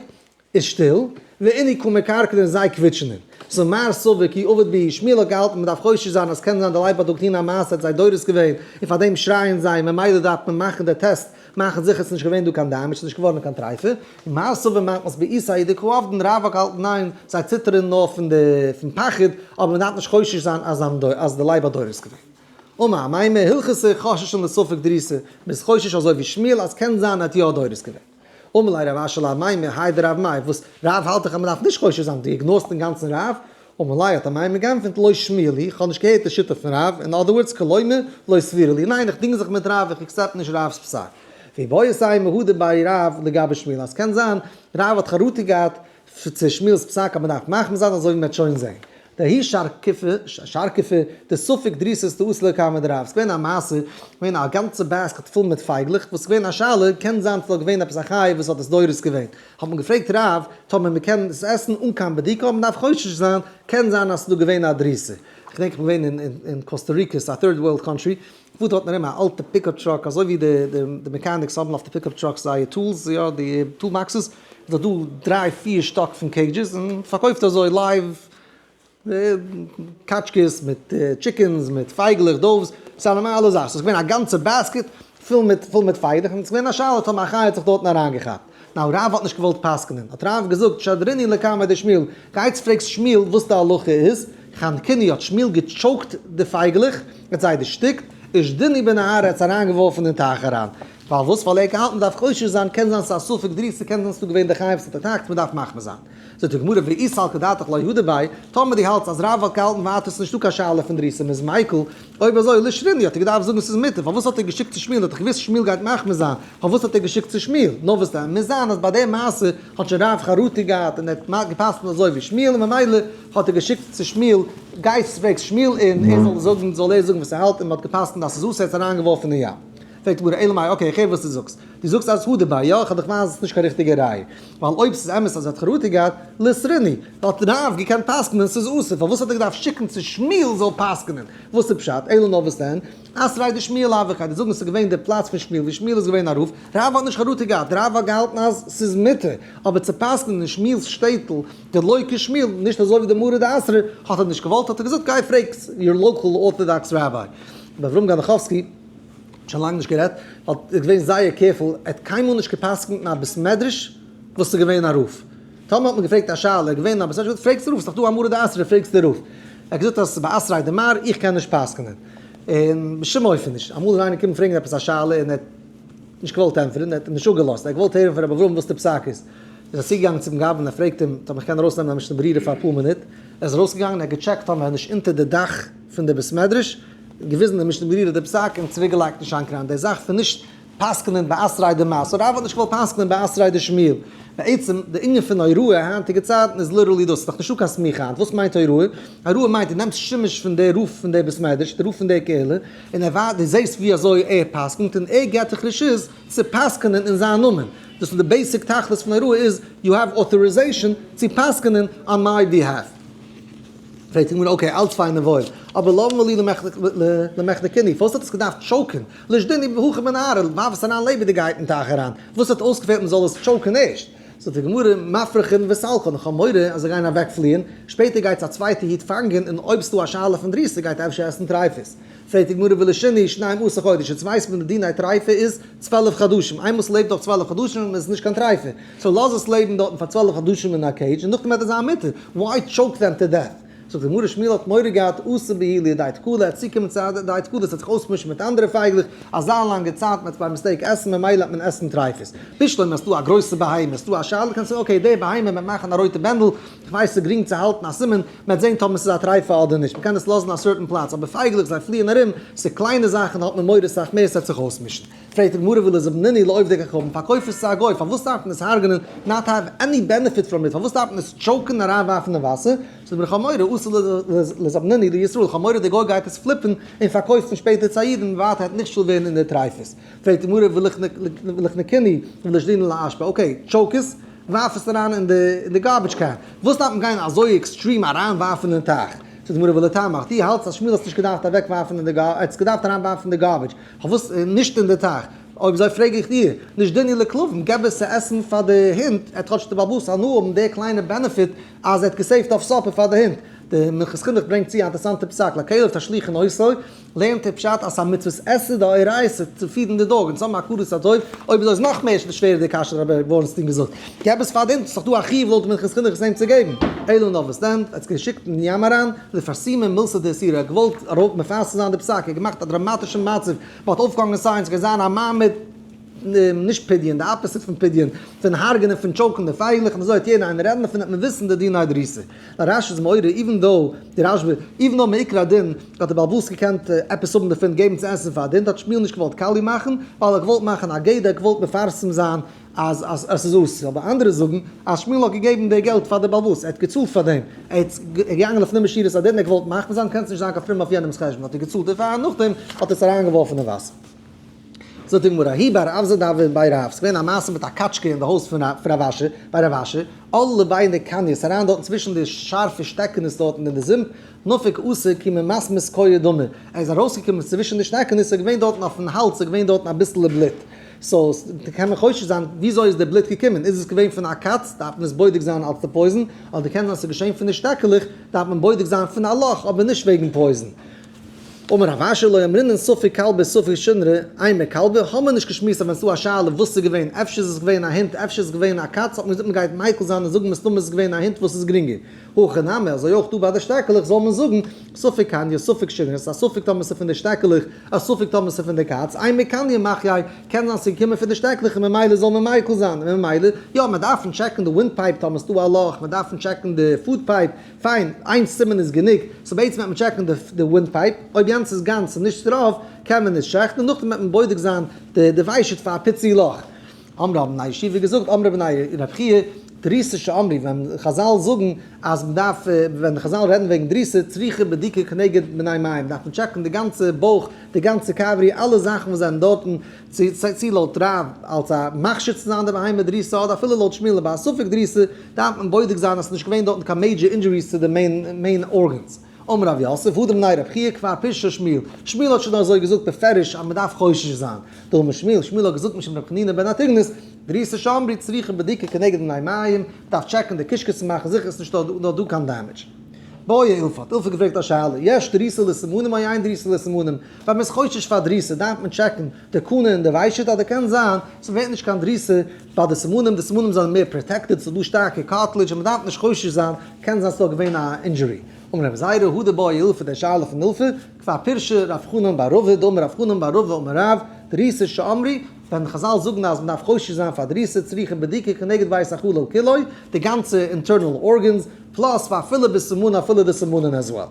איז שטיל, ואינהו קא מקרקרין און זיי קוויטשענען. so מר סבר כי עביד בהו שמואל האט געהאלטן מ'דארף חושש זיין אז קען זיין די לייב האט דא געטון א מעשה האט זיי דורס געווען און פאר דעם שרייען זיי ממילא דארף מען מאכן די טעסט מאכן זיכער ס'נישט געווען דא קיין damage ס'נישט געווארן קיין טרייפה און מר סבר מחמת בעיסה הוא דקא עבדין רב האט געהאלטן ניין זיי ציטערן נאר פון די פון פחד אבער מ'דארף נישט חושש זיין אז אז די לייב האט דורס געווען. אמר אמימר הלכתא חוששין לספק דריסה מ'איז חושש אזוי ווי שמואל אז קען זיין ער האט יא דורס געווען. אמר ליה רב אשי לאמימר האי דרב מאי, וואס רב האלט דאך אז מען דארף נישט חושש זיין, דו ignore סט אינגאנצן רב? אמר ליה האט אמימר געענטפערט לא שמיע לי, איך האב נישט געהערט די שיטה פון רב, in other words כלומר לא סבירא לי, ניין איך דינג זיך מיט רב איך accept נישט רב'ס פסק. ואיבעית אימא הדר ביה רב לגבי שמואל, אז קען זיין רב האט חרטה געהאט צו שמואל'ס פסק אז מען דארף מחמיר זיין אזוי ווי מען וועט שוין זעהן. דההוא שרקפא, דספק דריסות דאתא לקמיה דרב, ס'איז געווען א מעשה, געווען א גאנצע basket פול מיט פייגלעך, וואס איז געווען א שאלה, קען זיין ס'זאל געווען עפעס א חיה וואס האט עס דורס געווען, האט מען געפרעגט רב, טאמער מען קען עס עסן אן קיין בדיקה, אבער מען דארף חושש זיין, קען זיין אז ס'איז דא געווען א דריסה. כ'געדענק כ'בין געווען אין קאסטא ריקא, ס'איז א third world country, פארט דארטן ארום א אלטע pickup truck, אזוי ווי די mechanics האבן אויף די pickup trucks זייער tools, יא די tool boxes, איז דארט דא דריי פיר שטאק פון cages, און פארקויפט אזוי live קאטשקעס מיט chickens מיט פייגלעך doves, ס'איז א נארמאלע זאך, ס'איז געווען א גאנצע basket פול מיט פול מיט פייגלעך, און ס'איז געווען א שאלה טאמער א חיה האט זיך דארטן אריינגעכאפט. now רב האט נישט געוואלט פסק'נען, האט רב געזאגט שדרינהו לקמיה דשמואל, גייטס פרעגטס שמואל וואס די הלכה איז, חנקינהו האט שמואל גע choke ט די פייגלעך, ער האט זיי דערשטיקט, אשדינהו בנהרא ער האט זיי אריינגעווארפן אין טייך אריין. ווייל וואס? ווייל ער האט געהאלטן מ'דארף חושש זיין, קען זיין ס'איז א ספק דריסה, קען זיין ס'איז דא געווען די חיה וואס האט attack ט, מ'דארף מחמיר זיין. זאגט די גמרא ואי סלקא דעתך לא הדר ביה, טאמער דו האלטסט אז רב האט געהאלטן ווייטער ס'איז נישטא קיין שאלה פון דריסה מ'איז מיקל, אויב אזוי לישרינהו האט ער געדארפט זאגן ס'איז מותר, פארוואס האט ער געשיקט צו שמואל האט ער געוואוסט שמואל גייט מחמיר זיין, פארוואס האט ער געשיקט צו שמואל? נאר וואס דען, מוז זיין אז ביי די מעשה האט שוין רב חרטה געהאט און ער האט גע'פסק'נט אזוי ווי שמואל און ממילא האט ער געשיקט צו שמואל, גיי פרעג שמואל און ער זאל זאגן זאל ער זאגן וואס ער האלט און מ'האט גע'פסק'נט אז ס'איז אסור ער האט עס אריינגעווארפן אין ים. פרעגט די גמרא אלא מאי okay איך הער וואס דו זאגסט, דו זאגסט אז הדר ביה, יא איך האב דיך ווייזן ס'איז נישט קיין ריכטיגע ראי', ווייל אויב ס'איז אמת אז ער האט חרטה געהאט, לישרינהו, האט רב געקענט פסק'נען ס'איז אסור, פארוואס האט ער געדארפט שיקן צו שמואל זאל פסק'נען? וואס איז פשט? אלא נאר וואס דען? אתריה דשמואל הוה קא, די זאגן ס'איז געווען די פלאץ פון שמואל ווי שמואל איז געווען א רב, רב האט נישט חרטה געהאט, רב האט געהאלטן אז ס'איז מותר, אבער צו פסק'נען אין שמואל'ס שטעטל דלא כשמואל, נישט אזוי ווי די מרא דאתרא, האט ער נישט געוואלט, האט ער געזאגט גיי פרעג your local orthodox rabbi. רבי אברהם גאנאכאווסקי. שוין לאנג נישט גערעדט, ווייל ער איז געווען זייער careful, ער האט קיינמאל נישט גע'פסק'נט אין א בית מדרש וואס איז געווען א רב. טאמער האט מען געפרעגט א שאלה, ער איז געווען אין א בית מדרש, פרעגסט די רב, ס'איז דאך דא א מרא דאתרא, פרעגסט די רב. ער האט געזאגט אז ס'איז באתריה דמר, איך קען נישט פסק'נען. און בשום אופן נישט. אמאל איז איינער געקומען פרעגן עפעס א שאלה און ער האט נישט געוואלט ענטפערן, ער האט אים נישט אפגעלאזט, ער האט געוואלט הערן פון רבי אברהם וואס די פסק איז. איז ער צוגעגאנגען צום גבאי און ער פרעגט אים טאמער איך קען ארויסנעמען א משנה ברורה פאר אפאר מינוט. ער איז ארויסגעגאנגען און ער האט געטשעקט טאמער ער איז נישט אונטער די דאך פון די בית מדרש, געוויזן די משנה ברורה די פסק און צוריק געלייגט אין שאנק אריין די זאך פון נישט פסק'נען באתריה דמר, so רב האט נישט געוואלט פסק'נען באתריה דשמואל, בעצם די ענין פון הוראה היינטיגע צייטן איז literally דאס, ס'איז דאך נישטא קיין סמיכה היינט, וואס מיינט הוראה? הוראה מיינט דו נעמסט שימוש פון די רב פון די בית מדרש, די רב פון די קהילה, און ער ווייזט, דו זעסט ווי אזוי ער פסק'נט און ער געבט דיך רשות צו פסק'נען אין זיין נאמען, דאס איז די basic תכלית פון הוראה איז you have authorization צו פסק'נען on my behalf. פרעגט די גמרא, okay, אלץ פיין און וואויל, אבער למה לי למחנקינהו, פארוואס האט עס געדארפט choke ן? לישדינהו הכא בנהרא, ווארף עס אריין לעבעדיגעהייט אין טייך אריין, וואס האט אויסגעפעלט מען זאל עס choke ן ערשט? זאגט די גמרא, מפרכין וסלקן, איך האב מורא אז זיי גייען אוועקפליען, שפעטער גייט עס א צווייטע איד פאנגען, און אויב ס'דא א שאלה פון דריסה גייט ער אפשר עסן טרייפות. פרעגט די גמרא ולישרינהו שנים עשר חודש, יעצט ווייסט מען די דיני טרייפה איז 12 חדשים, איינמאל ס'לעבט דארט 12 חדשים איז עס נישט קיין טרייפה, so לאז עס לעבן דארטן פאר 12 חדשים אין א cage און נאכדעם וועט עס זיין מותר, why choke them to death? זאגט די גמרא שמואל האט מורא געהאט אתי בהו לידי תקלה, ער האט צוקומען צו א לידי תקלה, עס וועט זיך אויסמישן מיט אנדערע פייגלעך, אזא לאנגע צייט מען וועט ביי mistake עסן ממילא וועט מען עסן טרייפות. בשלמא אז ס'דא א גרויסע בהמה, ס'דא א שאלה קענסטו okay די בהמה מען מאכן א רויטע בענדל, כ'ווייס ס'איז גרינג צו האלטן א סימן, מ'וועט זען טאמער ס'איז א טרייפה אדער נישט, מ'קען עס לאזן א certain פלאץ, אבער פייגלעך זיי פליען ארום, ס'איז קליינע זאכן האט מען מורא סאך מער ס'וועט זיך אויסמישן. פרעגט די גמרא וליזבנינהו לעובדי כוכבים, פארקויף עס צו א גוי, פארוואס דארף מען עס הרג'נען, not have any benefit from it, פארוואס דארף מען עס choke ן און אריינווארפן אין וואסער, זאגט די גמרא כ'האב מורא אתי ליזבנינהו לישראל, כ'האב מורא די גוי גייט עס flip ן און פארקויפן שפעטער צו א איד און ווייטער וועט נכשל ווערן אין די טרייפות. פרעגט די גמרא וליחנקינהו ולישדינהו לאשפה, okay, choke עס, ווארף עס אריין אין די garbage can, וואס דארף מען גיין אזוי extreme אריין ווארפן אין טייך? זאגט די גמרא ולטעמיך, דו האלטסט אז שמואל האט עס נישט געדארפט אוועק ווארפן אין די garbage, ער האט עס געדארפט אריין ווארפן אין די garbage, פארוואס נישט אין די טייך? אויב אזוי פרעג איך דיר, לישדינהו לכלבים, געב עס צו עסן פאר די הינט, עט כאטש די בעל הבית הנאה האבן די קליינע benefit אז ער האט גע save ט אויף supper פאר די הינט. די מנחת חינוך ברענגט צו א אינטערעסאנטע פסק, לכלב תשליכון אותו, לערנט ער פשט אז ס'איז א מצוות עשה דאורייתא צו פידן די dog, אונז האבן הכרת הטוב, אויב אזוי איז נאך מער שווערער די קשיא האט רבי ווארנסטין געזאגט, געב עס פאר די הינט, ס'איז דאך דא א חיוב לויט מנחת חינוך עס אים צו געבן, אלא נאר וואס דען, ער האט עס געשיקט אין ים אריין, לפרסומי מילתא דאיסורא, ער האט געוואלט ארויף מפרסם זיין די פסק, ער האט געמאכט א דראמאטישע מצב, מ'האט אויפגעהאנגען signs, ס'גייט זיין א מעמד, נישט פדיון, די opposite פון פדיון, פון הרג'נען פון choke ן די פייגלעך, און אזוי האט יעדער איינער רעדן דערפון, וועט מען וויסן די דיני דריסה. דער רש"י איז מעורר, even though די רשב"א, even though מעיקר הדין האט דער בעל הבית געקענט עפעס האבן דערפון געבן צו עסן פאר די הינט, האט שמואל נישט געוואלט קאליע מאכן, ווייל ער האט געוואלט מאכן א גדר, ער האט געוואלט מפרסם זיין אז אז עס איז אסור, אבער אנדערע זאגן אז שמואל האט געגעבן די געלט פאר די בעל הבית, ער האט געצאלט פאר דעם, ער איז געגאנגען לפנים משורת הדין, ער האט געוואלט מחמיר זיין, קענסט נישט זיין קיין פרום אויף יענעמ'ס חשבון, האט ער געצאלט דערפאר, נאכדעם האט ער עס אריינגעווארפן אין וואסער. זאגט די גמרא, ההוא בר אווזא דהוה בי רב, ס'איז געווען א מעשה מיט א קאטשקע אין די הויז פון רב אשי, ביי רב אשי, על לבי נקניא, ס'איז אריין דארטן צווישן די שארפע שטעקענעס דארטן אין די זומפ, נפק אתא כי ממסמס כוהי דמא, ער איז ארויסגעקומען צווישן די שטעקענעס, ס'איז געווען דארטן אויפן האלז איז געווען דארטן אביסעלע בלוט, so קען מען חושש זיין וויאזוי איז די בלוט געקומען, איז עס געווען פון א קאץ דארף מען עס בודק זיין אלס די poison, אדער קען זיין ס'איז געשען פון די שטעקעלעך דארף מען בודק זיין פון א לאך אבער נישט וועגן poison. אמר רב אשי לא אמרינן ספק כלבא ספק שונרא, אימא כלבא, האמער נישט געשמועסט אז ווען ס'דא א שאלה וואס ס'איז געווען, אפשר איז עס געווען א הונט אפשר איז עס געווען א קאץ, האט מען געזאגט מ'גייט מיקל זיין און זאגן מסתמא איז עס געווען א הונט וואס איז גרינגער. הכא נמי, אזוי אויך דא ביי די שטעקעלעך זאל מען זאגן, ספק קניא ספק שונרא, ס'איז א ספק טאמער ס'איז פון די שטעקעלעך, א ספק טאמער ס'איז פון די קאץ, אימא קניא מחייה, קען זיין ס'איז געקומען פון די שטעקלעך און ממילא זאל מען מיקל זיין, און ממילא, יא, מען דארף טשעקן די wind pipe טאמער ס'דא א לאך, מען דארף טשעקן די food pipe, פיין, איין סימן איז גענוג, so בעצם וועט מען טשעקן די wind pipe, אויב יענץ איז גאנץ און נישט רוב, קען מען נישט שעכטן, און נאכדעם וועט מען בודק זיין די ושט פאר א פיצי לאך. אמרי האבן בני ישיבה געזאגט, אמרי בני רב חייא, דריסה שאמרו, ווען חזל זאגן אז מען דארף, ווען חזל רעדן וועגן דריסה, צריכה בדיקה כנגד בני מעיים, דארף מען טשעקן די גאנצע בויך, די גאנצע כברי, אלע זאכן וואס זענען דארטן, צו צו לויט רב אלס א מכשיר צו זיין די בהמה דריסה, אדער אפילו לויט שמואל ביי א ספק דריסה, דארף מען בודק זיין אז ס'איז נישט געווען דארטן קיין major injuries צו די main organs. אמר רב יוסף, הא דבני רב חייא כבר פירשה שמואל, שמואל האט שוין אזוי געזאגט בפירוש אז מען דארף חושש זיין, דאמר שמואל, שמואל האט געזאגט משום רבי חנינא בן אנטיגנוס, דריסה שאמרו צריכה בדיקה כנגד בני מעיים, מען דארף טשעקן די קישקעס צו מאכן זיכער עס איז נישט דא דא קיין damage. בעי אילפא האט אילפא געפרעגט א שאלה, יש דריסה לסימנים או אין דריסה לסימנים, ווען מען איז חושש פאר דריסה דארף מען טשעקן די קנה און די ושט אדער קען זיין ס'ווערט נישט קיין דריסה ביי די סימנים, די סימנים זענען מער protected, ס'איז דא שטארקע cartilage און מ'דארף נישט חושש זיין, קען זיין ס'איז דא געווען א injury. אמר רבי זירא, הא דבעי אילפא די שאלה פון אילפא, כבר פירשה רב חנן בר רבא, דאמר רב חנן בר רבא אמר רב, דריסה שאמרו, ווען חזל זאגן אז מ'דארף חושש זיין פאר דריסה צריכה בדיקה כנגד בית החלל כולו, די גאנצע internal organs, plus ואפילו בסימנין אפילו די סימנין as well.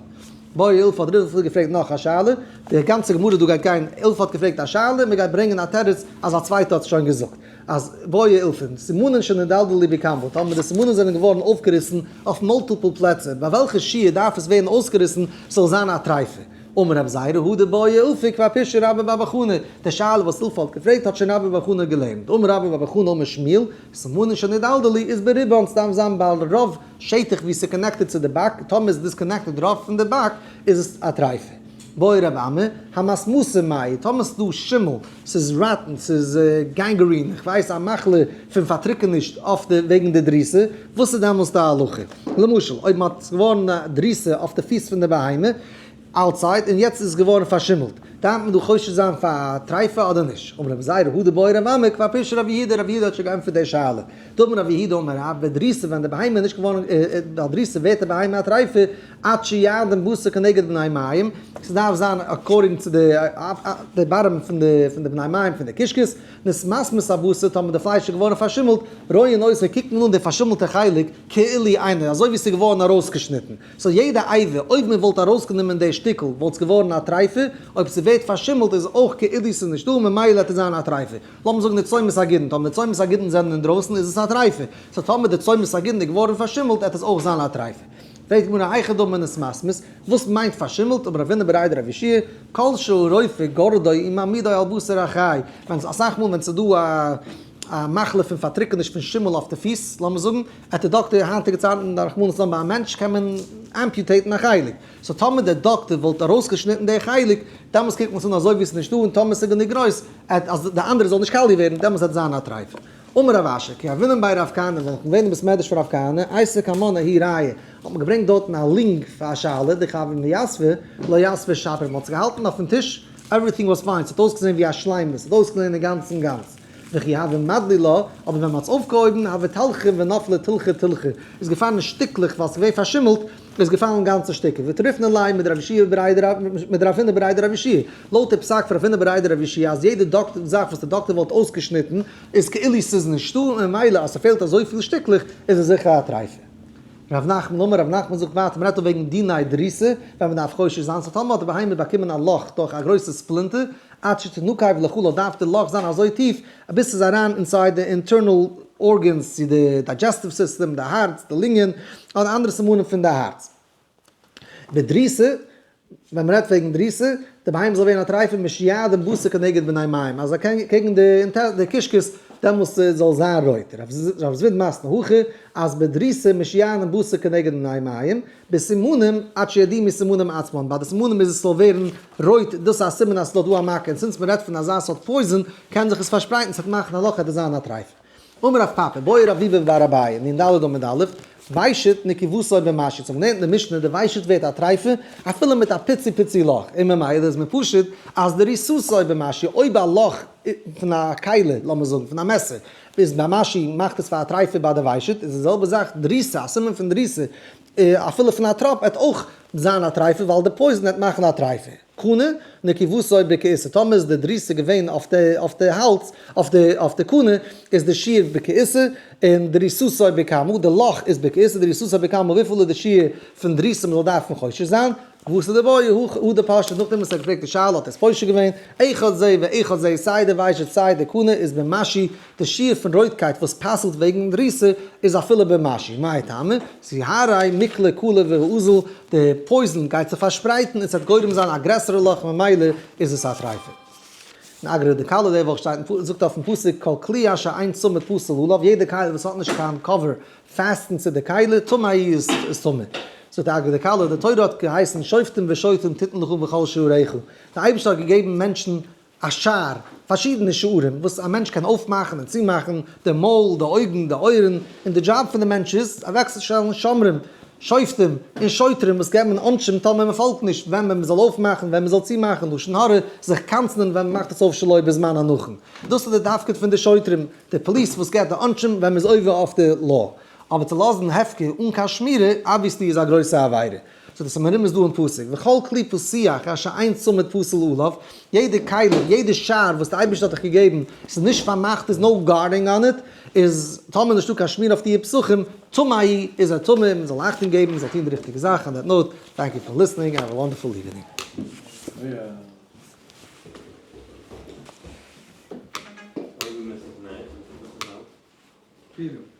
בעי אילפא האט אילפא געפרעגט נאך א שאלה, די גאנצע גמרא דא גייט גיין, אילפא האט געפרעגט א שאלה, מ'גייט ברענגען א תירוץ אז א צווייטע האט שוין געזאגט. אז בעי אילפא, סימנין שנדלדלו בקנבו, טאמער די סימנים זענען געווארן אויפגעריסן אויף multiple פלעצער, ביי וועלכע שיעור דארף עס ווערן אויסגעריסן ס'זאל זיין א טריפה? אמר רב זירא הא דבעי אילפא כבר פירשה רבה בר בר חנה, די שאלה וואס אילפא האט געפרעגט האט שוין רבה בר חנה געלערנט, אמר רבה בר בר חנה אמר שמואל, סימנין שנדלדלו איז ברובן, ס'דארף זיין ביי רוב שטח ווי ס'איז connected צו די באק, טאמער איז disconnected רוב פון די באק איז עס א טריפה. בעי רב אמי, המסמסין מאי, טאמער ס'איז דא שימל, ס'איז rotten, ס'איז gangrene, איך ווייס א מחלה פון פארטריקענישט אויף די וועגן די דריסה, וואס איז דעמאלס די הלכה? למשל אויב מ'האט ס'איז געווארן א דריסה אויף די פיס פון די בהמה, outside, און יעצט איז עס געווארן פארשימלט, דארף מען דא חושש זיין פאר א טריפה אדער נישט? אמר רבי זירא הא דבעי רב אמי כבר פירשה רב יהודה, רב יהודה האט שוין געענטפערט די שאלה. דאמר רב יהודה אמר רב, בדריסה ווען די בהמה איז נישט געווארן, ביי דריסה ווערט די בהמה א טריפה, עד שיעדים בשר כנגד בני מעיים, ס'דארף זיין according צו די די bottom פון די פון די בני מעיים פון די קישקעס, נתמסמס הבשר, טאמער די פלייש איז געווארן פארשימלט, רואין אותו קוקט מען אן די פארשימלטע חלק כאילו אינו, אזוי ווי ס'איז געווארן ארויסגעשניטן, so יעדע אבר, אויב מען וואלט ארויסגענומען די שטיקל וואלט עס געווארן א טריפה, אויב ס'ווערט פארשימלט איז אויך כאילו ס'איז נישטא ממילא וועט עס זיין א טריפה. לאמיר זאגן די צומת הגידין, טאמער די צומת הגידין זענען אינדרויסן איז עס א טריפה, so טאמער די צומת הגידין איז געווארן פארשימלט עט עס אויך זיין א טריפה. פרעגט די גמרא היכי דמי נתמסמס, וואס מיינט פארשימלט, אמר רב הונא בריה דרב יהושע, כל שהרופא גורדו ומעמידו על בשר החי, ווען אסאך מאל ווען ס'איז דא א א מחלה פון פארטריקעניש פון שימל אויף די פיס, לאמיר זאגן, עט די דאקטער היינטיגע צייטן רחמנא לצלן ביי א מענטש קען מען amputate ן א חלק, so טאמער דער דאקטער וואלט ארויסגעשניטן די חלק, דעמאלס קוקט מען עס אן אזוי ווי עס איז נישטא און טאמער עס איז גענוג גרויס עט אז די אנדערע זאל נישט קאליע ווערן דעמאלס וועט זיין א טרייפה. אמר רב אשי, כי הוינן בי רב כהנא, ווען איך בין געווען אין בית מדרש פון רב כהנא, אייתי קמאי ההיא ראיה, האט מען געברענגט דארטן א lung פאר א שאלה, דכי הוה מיתבא, לא יתבא שפיר, מען האט עס געהאלטן אויפן טיש, everything was fine, ס'האט אויסגעזען ווי א שלימות, ס'האט אויסגעזען אינגאנצן גאנץ. וכי הוה מדלי לה, אבער ווען מען האט עס אויפגעהויבן, הוה תלחי ונפלה תילכי תילכי, איז געפאלן אין שטיקלעך ווייל ס'איז געווען פארשימלט, איז געפאלן גאנצע שטיקער, וטריפנא ליה מדרב הונא בריה דרב יהושע, לויט די פסק פון רב הונא בריה דרב יהושע אז יעדע דאקטער זאך וואס די דאקטער וואלט אויסגעשניטן איז כאילו ס'איז נישטא און ממילא אז ס'פעלט אזויפיל שטיקלעך איז עס זיכער א טריפה. רב נחמן אמר, רב נחמן זאגט ווייטער, מ'רעדט דא וועגן דיני דריסה, ווען מ'דארף חושש זיין, so טאמער האט די בהמה באקומען א לאך דורך א גרויסע splinter, עד שתנקב לחלל דארף די לאך זיין אזוי טיף ביז ס'איז אריין inside די internal organs צו די digestive system, די הארץ, די לונגען, אדער אנדערע סימנים פון די הארץ. בדריסה. ווען מ'רעדט וועגן דריסה, די בהמה זאל ווערן א טרייפה משיעדים בשר כנגד בני מים, אז קעגן די קישקעס דעמאלס זאל זיין רויט. רב זביד מתני הכי, אז בדריסה משיעדים בשר כנגד בני מים, בסימנים עד שידעו מסימנים עצמן, ביי די סימנים איז עס זאל ווערן רויט, דאס איז א סימן אז ס'איז דארט דא א מכה, און since מ'רעדט פון אזא סארט poison קען זיך עס פארשפרייטן, ס'וועט מאכן א לאך וועט עס זיין א טרייפה. אמר רב פפא, בעי רב ביבי בר אביי, נ ד עמוד א', ושט נקיבתו במשהו, צו מ'לערנט אין די משנה די ושט ווערט א טרייפה אפילו מיט א פיצי פיצי לאך, און ממילא איז מען פשוט אז דריסתו במשהו, אויב א לאך פון א כלי, לאמיר זאגן פון א מעסער, איז במשהו מאכט עס פאר א טרייפה ביי די ושט, איז די זעלבע זאך דריסה, א סימן פון דריסה, אפילו פון א טראפ וועט אויך זיין א טרייפה ווייל די poison וועט מאכן א טרייפה. קנה, נקיבתו בכעיסא, טאמער איז די דריסה געווען אויף די אויף די האלז, אויף די אויף די קנה, איז די שיעור בכעיסא, און דריסתו בכמה, די לאך איז בכעיסא, דריסתו בכמה, וויפיל איז די שיעור פון דריסה מ'זאל דארפן חושש זיין? וואס איז די בעיא? הא דפשטא, נאכדעם וואס ער האט געפרעגט די שאלה האט ער עס פושט געווען, אחד זה ואחד זה, סיי די ושט סיי די קנה איז במשהו, די שיעור פון רויטקייט וואס פסל'ט וועגן דריסה איז אפילו במשהו, מאי טעמא? סיהריי מיקלע קלע ואזיל, די poison גייט זיך פארשפרייטן און ס'וועט גורם זיין א גרעסערע לאך ממילא איז עס א טרייפה. אין אגרא דכלה די וואך שטייט אין זאגט אויפן פסוק כל כלי אשר אין צמיד פסול עליו יעדע כלי וואס האט נישט קיין cover fasten צו די כלי טמא איז איז טמא. זאגט די אגרא דכלה די תורה האט געהייסן שופטים ושוטרים תתן לך בכל שעריך די אייבערשטער האט געגעבן מענטשן א שער, פארשידענע שערים וואס א מענטש קען אויפמאכן און צומאכן, די מויל, די אויגן, די אויערן, און די דזשאב פון די מענטש איז אוועקצושטעלן שומרים, שופטים, און שוטרים וואס געבן עונשים טאמער מען פאלגט נישט, ווען מען זאל אויפמאכן, ווען מען זאל צומאכן, לשון הרע, זיך קנס'נען ווען מען מאכט עס אויף שלא בזמן הנכון. דאס איז די תפקיד פון די שוטרים, די פאליס וואס געבט די עונשים ווען מען איז עובר אויף די law. אבער צו לאזן הפקר אן קיין שמירה, obviously איז א גרויסע עבירה. so דאס איז מרומז דא אין פסוק, וכל כלי פתוח אשר אין צמיד פסול עליו, יעדע כלי, יעדע שער וואס די אייבערשטער האט דיך געגעבן, עס איז נישט פארמאכט, איז no guarding on it, איז טאמער נישטא קיין שמירה אויף די פתחים, טמא איז ער טמא, מען זאל אכטונג געבן, מען זאל טון די ריכטיגע זאך, on that note, thank you for listening and have a wonderful evening. אויב מען מיסט עס נישט, וואס איז אלץ?